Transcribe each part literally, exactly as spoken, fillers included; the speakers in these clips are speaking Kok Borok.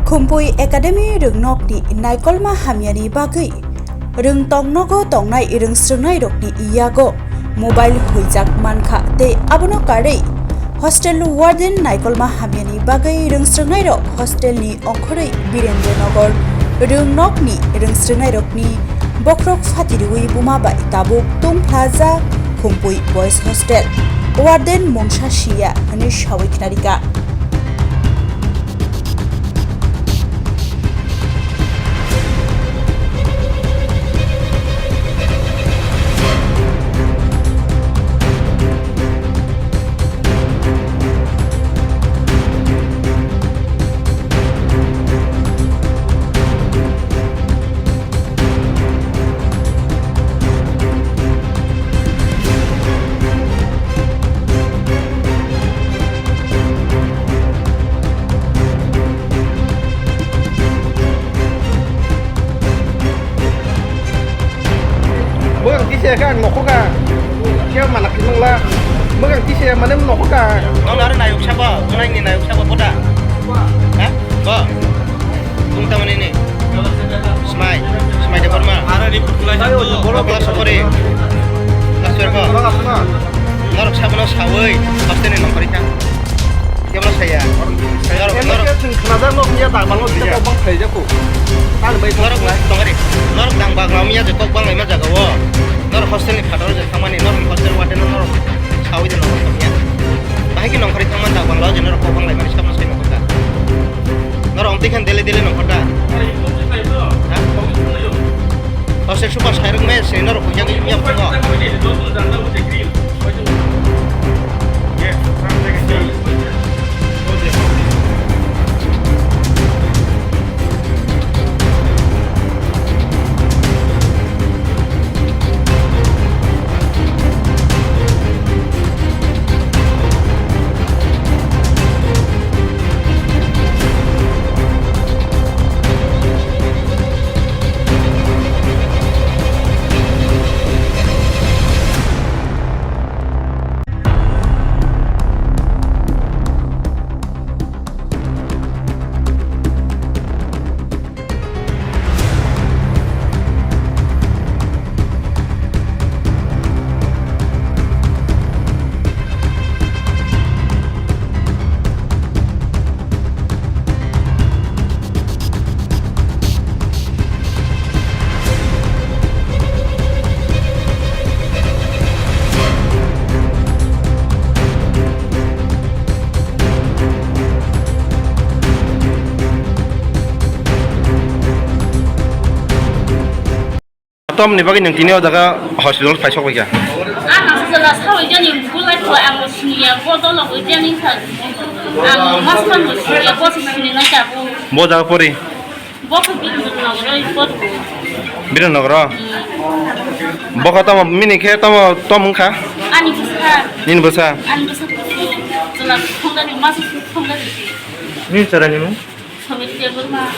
Khumpui Academy rwngnokni naikolma hamyani bagwi rwngtong nogo tongnai rwngsrwngnairokni yago mobile huijak mankha tei abono karwi hostel warden naikolma hamyani bagwi rwngsrwngnairok hostelni ongkhorwi Birendranagar rwngnokni rwngsrwngnairokni bokhorok phati rwui buma bai tabuk tungphlajak Khumpui Boys Hostel. Warden mungsa siya hwnwi sawi khnarikha. Bwkang kisa khe ang nokho ka. Khe malak khe mangla. Bwkang kisa mane nokho ka. Nono aro nayok sabo, bunaini nayok sabo boda. Ha? Bo. Tung tamani ni. Smai, Smai Debbarma. Aro report khulai jago. Bakla sokori. Kasper ko. Norok sabono sawi, hostel ni nongkhorwi kha. Kebono saya. Saya norok, norok. Chwng khwnajak nok ya, dang banglo kita kok bang khlai jako. Tang bai norok tongari. Norok dang bangla miya je kok bang laima jaga o. Norok hostel ni phataro je thangmani, norok hostel warden norok sawi de norok tongya. Bahai ki nongkhorwi thangman dang bangla je norok kok bang laimani samno sai nongkhorka. Norok omtwi khan dele dele nongkhorka. Ha? Hostel super sairok me se norok kujagwi miya phungo. Tom ni bagwi nwng tini o jaga hospital phai sok baikha. Ang nang sajala sawi jani bulai ko ang siniya bodol ko jani kha. Ang mas khan bo siniya bo sini na jabu. Bo jaga pori. Bo ko Birendranagar oi bodol. Birendranagar. Hmm. Bo ko tamo mini khe tamo tom wngkha. Ani bwsa. Nini bwsa. Ani bwsa. Jala thongda ni mas thongda ni. Nini chara ni mung? Somit Debbarma.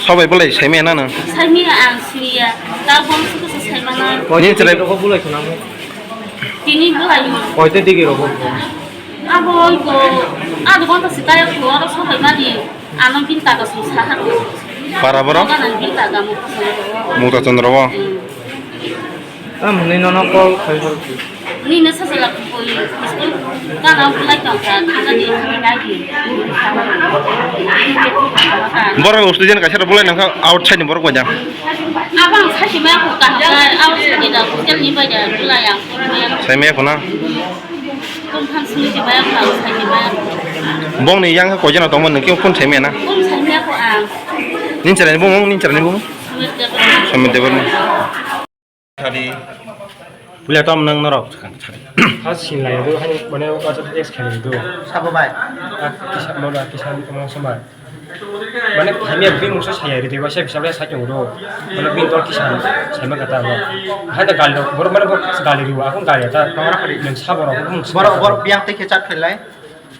Sobai bolai saimaya na nang? Saimaya ang siniya. Ta bong suku se saimana. Nini chwrai rokho bolai khuna mo? Tini bolai mo. Koite digi rokho? Abo oi ko. Ado gonta se kaya ko aro sobai mani. Ano bin taga su sahar ko. Para boro? Ano bin taga mo. Mukta Chandra wo? Hmm. Tamni nono call khai hor. Nini sajala koi school kana bulai tong kha, thangani thangani nagi. Borok student kaisa rok bulai nangkha outside ni borok bai da. Abang sachi ma ko kaham kha, outside ni da hostel ni bai da bulai ang. Sai me ko na. Kum tham sini di bai ang, outside ni bai ang. Bong ni yang ko jana tong man ke phone sai me na. Kum sai me ko ang. Nin chara ni bong, nin chara ni bong. Samit Debbarma. Samit Debbarma. Sadi. Pulia tom nang norok. Ha sinlai do hani mane WhatsApp text khani do. Sabo bai. Ah, kisa mo da kisa mo sama. Mane hami abi mungsa saya ri dewa saya bisa saya sakyo do. Mane bin tor kisa saya ma kata mo. Hai da gal do. Bor mane bor gal ri wa akon gal ya ta. Nang sabo ro. Bor bor biang te kechat khelai.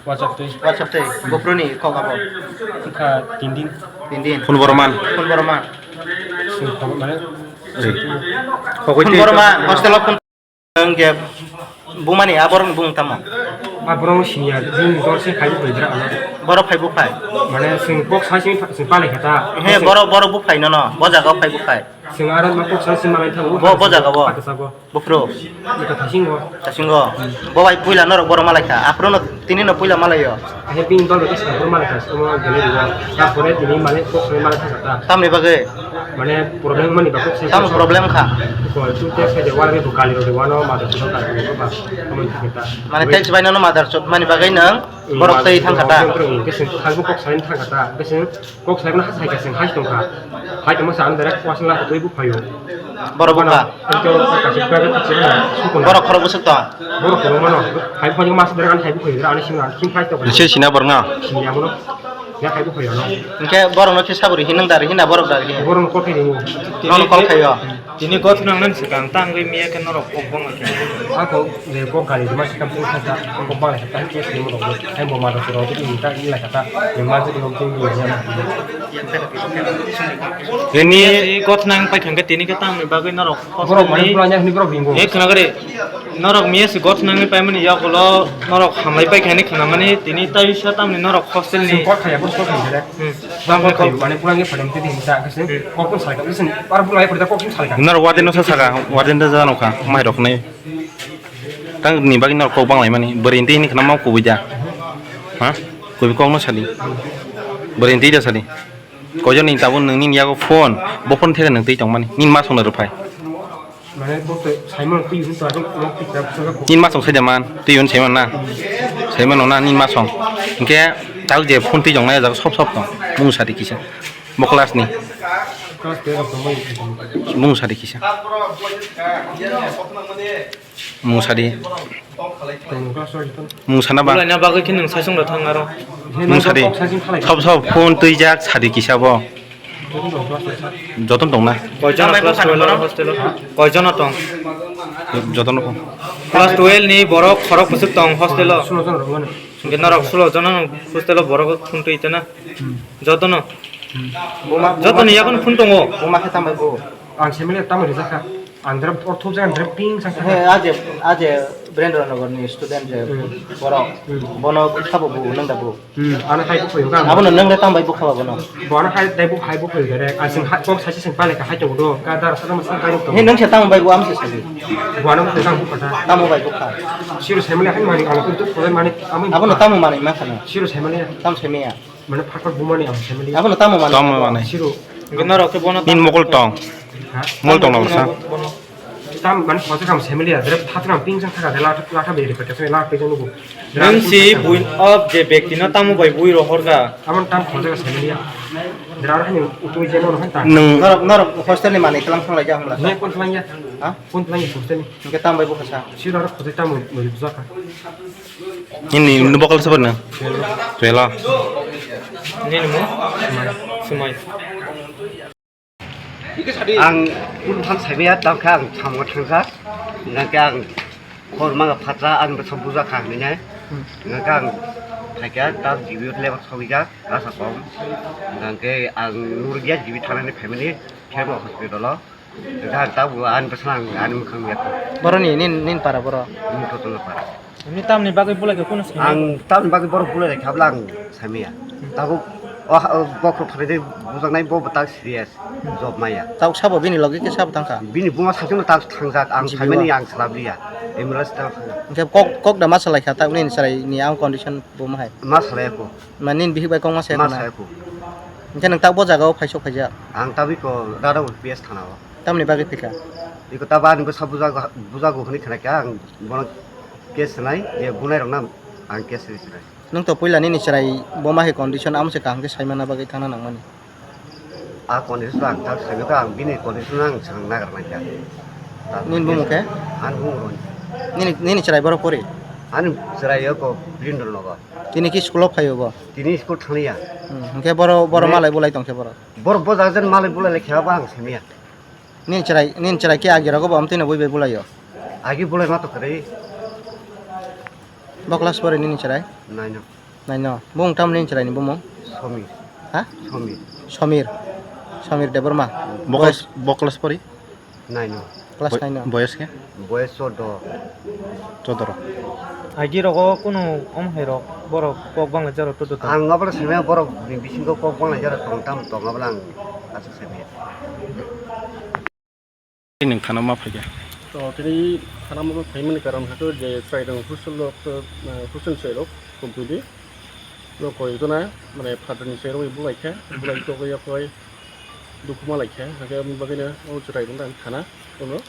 WhatsApp twi. WhatsApp twi. Gopro ni kok abo. Wngkha tin din. Tin din. Phone borok man. Phone borok man. Sing phone mane. Phone borok man. Hostel o phone. Ang je bumani aborok ni bung tamo. Aborok senior. Bung dor se khai bui bra ano. Borok phai buphai? Mane chwng kok sai sing, chwng palai kha ta. He, borok, borok buphai nono, bo jaga o phai buphai? Chwng aro ma kok sai sing malai thango. Bo, bo jaga o? Hakhe sabo. Buphuru? Ita thasingo. Thasingo? Bo bai puila norok borok malai kha. Aphuru no tini no puila malai o? He bini dol bai khe sing malai kha. Omo gele dibo. Tapore tini mane kok sai malai kha ta. Tamni bagwi? Mane problem mani ba kok sai. Tamo problem kha? Ko tu te sai de wala be bu kali ro de wano ma da tu ka ba. Omo thik ta. Mane text bai no mother chot mani bagwi nang? Borok tei thang kha ta? Kok sai thang kha ta, kok sai no hai kha, hai tong kha, hai tong masa ang direct wasing la twi bu phaio. Borok bukha? Borok khorok bwswk tong? Borok khorok mano, hai bu phaio masa direct ang hai bu phaio, ani simi ang kim phai tong. Nisi sina borok no? Sini amono, ya hai bu phaio no. Hingke borok no khe saburi hinang dari hina borok dari hin. Borok no kothai ringo. Nono kok thaio? Tini gothna nang swkang tangwi miya khe norok kok bangma khe. Ako je kok gari rwma swkang twi kha kok bangma khe tang khe twi rok hai bo maro rok twi ta ila kha ta je ma je rok twi ila ya. Tini gothna nang pai thangkhe tini khe tangni bagwi norok borok mane pulanya hini borok ringo. Ek khna gari norok miya se gothna nang paimani yagulo norok hamlai pai khani khna mani tini tai sa tamni norok hostel ni. Kok thaya bo kok thaya. Hmm. Bang kok mane pulang ye phalang tidi hinta kasi kok pun salai kasi par pulang ye phalang kok pun salai. Nor warden no sa saka, warden da jano kha, mai rok nai. Tang ni bagi nor kok bang lai mani, beri inti ini kena mau kubi ja. Ha? Kubi kok no sali. Beri inti da sali. Kojo ni tabun nang ni yago phone, bo phone thega nang tei tong mani. Ni ma song na rupai. Mane bo to Simon twi hwn to aro mo pita bwswk. Nin masong saida man, twi hwn Simon na. Simon no na nin masong. Hingke tau je phone twi jong na jak sop sop tong. Mung sadi kisa. Bo class ni. Class twelve tong bai. Mung sadi kisa. Mung sadi. Tong class twelve tong. Mung sana ba. Wala na bagwi khe nang sasong da thang aro. Mung sadi. Sop sop phone twi jak sadi kisa bo. Joton tong na? Koijon class twelve hostel o? Koijon tong? Joton tong. Class twelve ni borok khorok bwswk tong hostel o? Hingke norok sulo jono hostel o borok phone twi tana? Jotono? Jotono yakon phone tongo? Buma khe tambai bo? Ang semile tambai rijak kha. Ang dra ortho jang dra ping sang kha. He, aje, aje Brendra Nagar ni student je borok. Bono sabo bo nang da bo? Hmm, ano hai bukhuk wngkha. Abono nwng le tamo bai bukha ba bono? Bo ano hai dai buk hai bukhuk gere. Aswng hai kok sachi swng pale ka hai tongo do. Ka dar sa ma sa kai rok tongo. He nwng se tamo bai bu am se sadi. Bo ano bukhuk tamo bukhuk ta. Tamo bai bukha. Siro sai mani hai mani ang kutu khole mani amoi. Abono tamo mani ma khana. Siro sai mani. Tam se meya. Mane phakor bumani ang sai mani. Abono tamo mani. Tamo mani. Siro. Gena rok ke bono. Nin mokol tong. Ha? Mol tong na sa. Bono. Tam mane khoroksa kam family ya, direct thathra ping jang thaka de, latha, latha beri pete, latha ping jang nugo. Nwng si buin of je bekti no tamo bai bui rohor ga. Amon tam khoroksa family ya. Dra hani utui je no han ta. Nwng norok, norok hostel ni manwi tlang thang lai ja hamla. Ne kon thlang ya? Ha? Kon thlang ya hostel ni? Hingke tam bai bo khasa. Si norok khoroksa tam bai bujaka. Ini, ini bokol sabar na? Twelve. Ini mo? Sumai. Ang phone than saimaya, tamo khe ang samungo thangkha. Hingkhe ang khorma phatra, ang bwsa bujakha hinwi nai. Hingkhe ang phaikha, ta G B o lebar sogwijak, asa kom. Hingkhe ang nurgya G B thangnani phaimani, Khermukha hospital o. Hingkhe ang tabuk ani bwsano ang ani mwkhang nukya. Boroni, nin, nin para boro? Nin Totono para. Nini tamni bagwi bulai khe kunu simi? Ang tamni bagwi borok bulai lai khabla ang saimaya. Tabuk o ha-, o bokhorok thani tei bujaknai bo bwtak serious. Job maya. Tabuk sabo bini logi khe sabo thangkha? Bini buma saikhe tak thangjak, ang saimani ang salabliya. Ambulance ta thangkha. Hingkhe kok, kok da ma salai kha, tabuk nini chwrai ni ang condition bo ma hai? Ma salai kho. Ma nini bihik bai kok ma sai kho na? Ma sai kho. Hingkhe nwng tabuk bo jaga o phaisok phaijak? Ang tabuk ko Rada P S thana o. Tamni bagwi phaikha? Iko tabuk ani bwsa bujago, bujago hwnwi khna kha, ang bono case swnai, je bunai rokno ang case rwi swnai. Nwng to puila nini chwrai bo ma hai condition, amo se kaham khe saimana bagwi thangna nangmani. A condition ang tak saimikha, ang bini condition ang swrwng nagar mankha. Nini bumung khe? Ani bumung Ronjit. Nini, nini chwrai borok pori? Ani chwrai oko Birendra Nagar. Tini ki school o phaio bo? Tini school thangya. Hmm, hwnkhe boro, boro malai bulai tongkhe boro? Boro bo jaga jen malai bulai lai khe abo ang saimanya. Nini chwrai, nini chwrai khe agi rogo bo amtwino bui bai bulaio? Agi bulai ma to kwrwi. Bo class pori nini chwrai? Nine o. Nine o. Bumung tamo nini chwraini bumung? Somir. Ha? Somir. Somir. Somir Debbarma. Bo class, bo class pori? Nine o. Class nine o. Boyos khe? Boyos chordo. Chordo rok. Agi rogo kunu om hai rok borok kok bangla jaro to to. Ang abra sene borok ni bisingo kok bangla jaro tong tam tong abla ang asa sene. Nwng thana ma phaikha? To tini thana ma phaimani karon hakhe je chwrai rok hostel rok, eh, hostel chwrai rok kumpudi. Rok koi jona mane father ni chwrai rok bulai kha, bulai to ya koi. Dukhu ma laikha, hake aboni bagwino o chwrai rokno ang thana, ono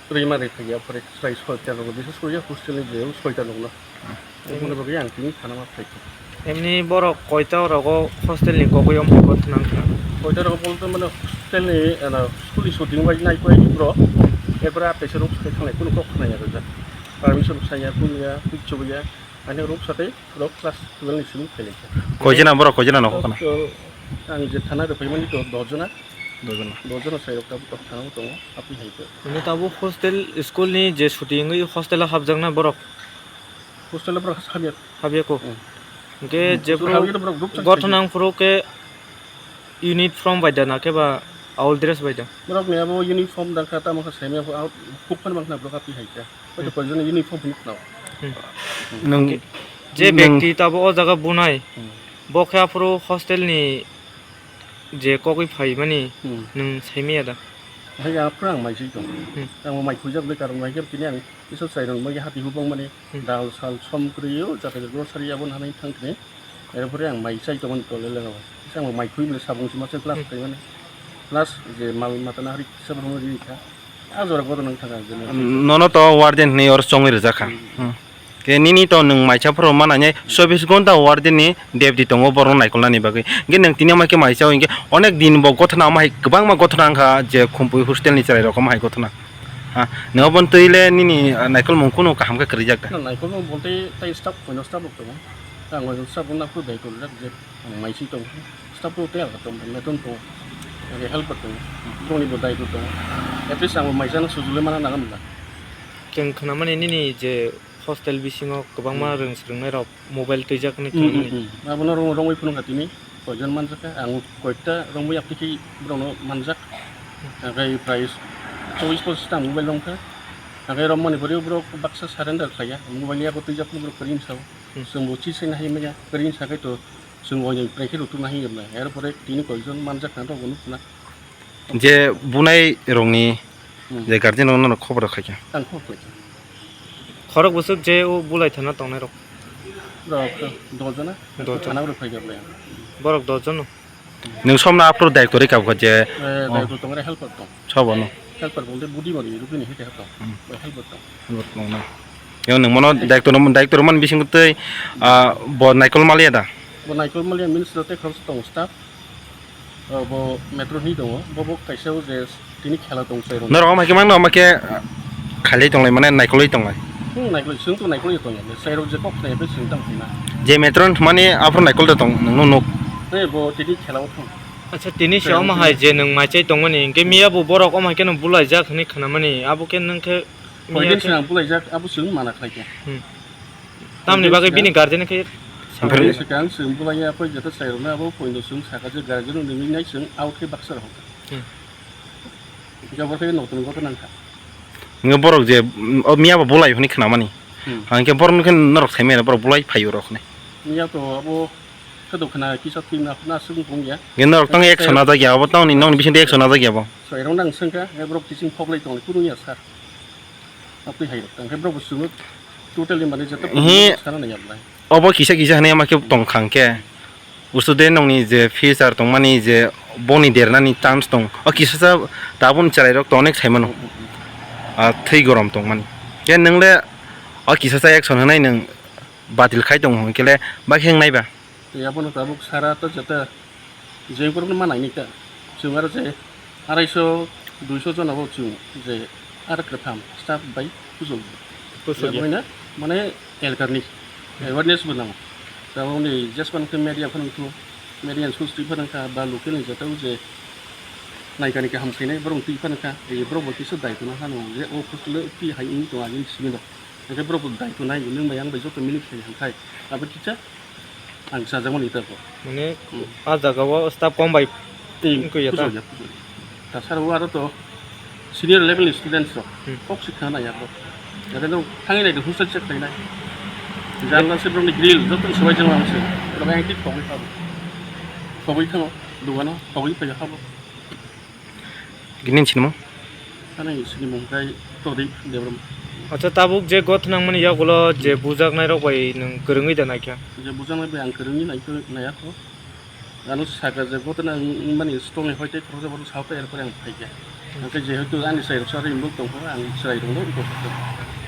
rima rwi phaiya, phore chwrai soita rokno, bises kori ya hostel ni je o soita rokno. Aboni bagwi ang tini thana ma phaikha. Emni borok koita rogo hostel ni kogwi om hai kok thanang kha? Koita rogo bolte mane hostel ni, ano, school ni shooting bai nai koi bro. Erpore atai se rok sai thanglai, kunu kok khna ya rwjak. Permission sai ya, kunu ya, kunu ya. Ani rok satai rok class twelve ni simi phailai kha. Koi jona borok, koi jona nokho khna? To ang je thana rw phaimani to dos jona. Dos jona. Dos jona sai rok tabuk thana o tongo, apni hai to. Ini tabuk hostel school ni je chuti wngwi hostel o hapjakna borok? Hostel o borok habya. Habya ko? Hmm. Hwnkhe hmm, je hostel borok habya to borok group chang gothona sai. Ang phuru khe uniform bai da na khe ba old dress bai da? Borok ni abo uniform da kha, tamo khe semi abo out, kuk phano bang khna borok apni hai kha. Koi to koi jona uniform phano khna. Hmm. Nwng, je nwng bekti tabo o jaga bunai, hmm, bo khe aphuru hostel ni je kogwi phaimani hmm, nwng saimaya da? Hai aphuru ang mai sui tong. Hmm. Ang mai khuijak bai karon mai khe tini ang kisa chwrai rok mai hati hubang mani hmm, dal sal som kwrwi o jata grocery abo hanai thang thini. Erpore ang mai chai tongmani tole lego. Kisa ang mai khui mani sabung sima se class hmm, khaimani. Class je mal mata na hari kisa borok ri kha. A jora godo nang thang ang je. Nono to warden hinwi oro chongwi rijak kha. Hmm. Hmm. Ke nini to nwng maisa phoro mana nai chobbish ghonta warden ni duty tongo borok naikolnani bagwi. Hwnkhe nwng tini ma khe maisa hwnkhe onek din bo gothona ma hai kwbangma gothona wngkha je Khumpui hostel ni chwrai rok ma hai gothona. Ha, nwng oboni twi le nini, ah, naikolmung kunu kaham khe kwrwijak da? Na, naikolmung bolte tai staff, koino staff rok tongo. Ang koino staff rok naphuru dai kwrwijak je ang maising tongo. Staff rok tei alka tongo, matron tongo. Age helper tongo. Borokni bo dai tongo. At least ang bo maisano sujuli mana nangam da. Chwng khnamani nini je hostel bisingo kwbangma hmm, rwng swrwngnairok mobile twijak hinwi hmm, hmm, khnamani. Hmm. Abono rong-, rongwi phunukha tini. Koijon manjakha, ang koita romwi aptiki borokno manjak. Hwnkhe prai chobbish pochista ang mobile romkha. Hwnkhe romani pore borok baksa surrender khlaiya. Mobile yago twijak borok kwrwi sao. Hmm. Chwngbo chisina hai manya, kwrwi sakai to chwng oinwi prai khe rwtwkna hai manya. Erpore tini koijon manjak na rokbo nukna. Je bunai rokni hmm, je guardian rokno khobor rok khaikha. Ang khobor khaikha. Khorok bwswk je o bulai thana tongnai rok? Rok dos jona. Dos jona. Thana rok khaikha bwlai. Borok dos jona. Nwng somno aphuru daiktori kabkha je. Eh, oh. Daiktori tongre helper tong. Sobono. Helper bongde budi mari rukini hete helper. Hmm. Helper tong. Helper tong na. Yo nwng mono daiktor, daiktor man bising tei, ah, bo naikol maliya da. Bo naikol maliya means rote khorok tong staff. O, bo metro hinwi tongo, bo, bo kaisa o je tini khela tong chwrai rok. Norok omo khe mangno omo khe, ah, khailai tonglai mane naikolwi tonglai. Hmm, naikolwi, chwng to naikolwi tongo, chwrai rok je kok khlai bai chwng tang phina. Je metro thumani aphuru naikol da tong, nwngno nuk. Tei bo tini khela o thang. Acha, tini se omo hai je nwng maichai tongmani, hwnkhe miya bo borok omo hai kheno bulaijak hinwi khnamani, abo khe nwng khe miya khe. Koidin se ang bulaijak, abo chwng mana khlai khe. Hmm. Tamni bagwi bini guardian khe. Omphaino swkang chwng bulaiya koi jeta chwrairokno abo poino chwng saka je guardian rok nini nai chwng out khe baksa rok. Hmm. Jabor khe notoni gotha nangkha. Nge borok je, mm, o miya bo bulai hwnwi khnamani. Hmm. Hwnkhe borok nokhe norok saimaya borok bulai phaio rok hwnwi. Miya to abo khe do khna kisa thwima khna aswk wng ya. Nge norok tong action najak ya, abo tongni nokni bisingtwi action najak ya bo. Chwrairok nang swngkha, borok kiching khoklai tonglai kunu ya sir. Apni hai rok tang khe borok bo chwngno totally mane jeta. Ehe. Sana nai ya bwlai. Obo kisa kisa hinwi ama khe tong kha hwnkhe. Usu de nongni je future tongmani je boni dernani chance tong. O kisa sa tabun chwrairok to onek sai mano. Mm, mm, mm. Ah, thwi gorom tongmani. Khe nwng le o kisa sa action hinwi nwng batil khai tongo hwnkhe le bakhe wngnai ba? Tei abono tabuk sara to jeta je borokno ma naini ta. Chwng aro je araiso, duiso jona bo chwng je ar kwtham staff bai kuchuk. Kuchuk ya. Abo hwnna mane elkarni awareness bo nango. Taboni jespan khe media phano thu, media source twi phano kha ba local ni jeta o je naikani kaham khainai borok twi phano kha. Ei borok bo kisa daitwna hano je o hostel o twi hai wngwi tongo agini simi no. Hwnkhe borok bo daitwna hai nwng bai ang bai joto milik khai hwnkhai abo kisa. Ang chajakmani ita bo. Mane, hmm, a jaga o staff kom bai tei wngkha ya ta? Pujo ya, pujo ya. Tasaro aro to Senior level ni students rok Hmm. kok sikha nai abo. Abo no thangwi nai hostel check khainai. Janla se brokni grill joto sobai jeng lang se. Rok ang tik khogwi khabo. Khogwi thango dugano khogwi phai khabo. Ginin sinimo? Ani sinimung kai Todik Debrum. Acha, tabuk je got nangmani yagulo je bujaknai rok bai nwng kwrwngwi da naikha? Je bujaknai bai ang kwrwngwi naikha, naiya kho. Ano saka je gotna mani stone ni hoite khoroksa borok sao khe, erpore ang phaikha. Hwnkhe jehetu ani chwrai rok sa rimbo tongkha, ang chwrai rok no tongkha.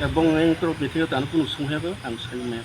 Ebong ang borok ni thwiyo tano kunu songya bo ang sai maya.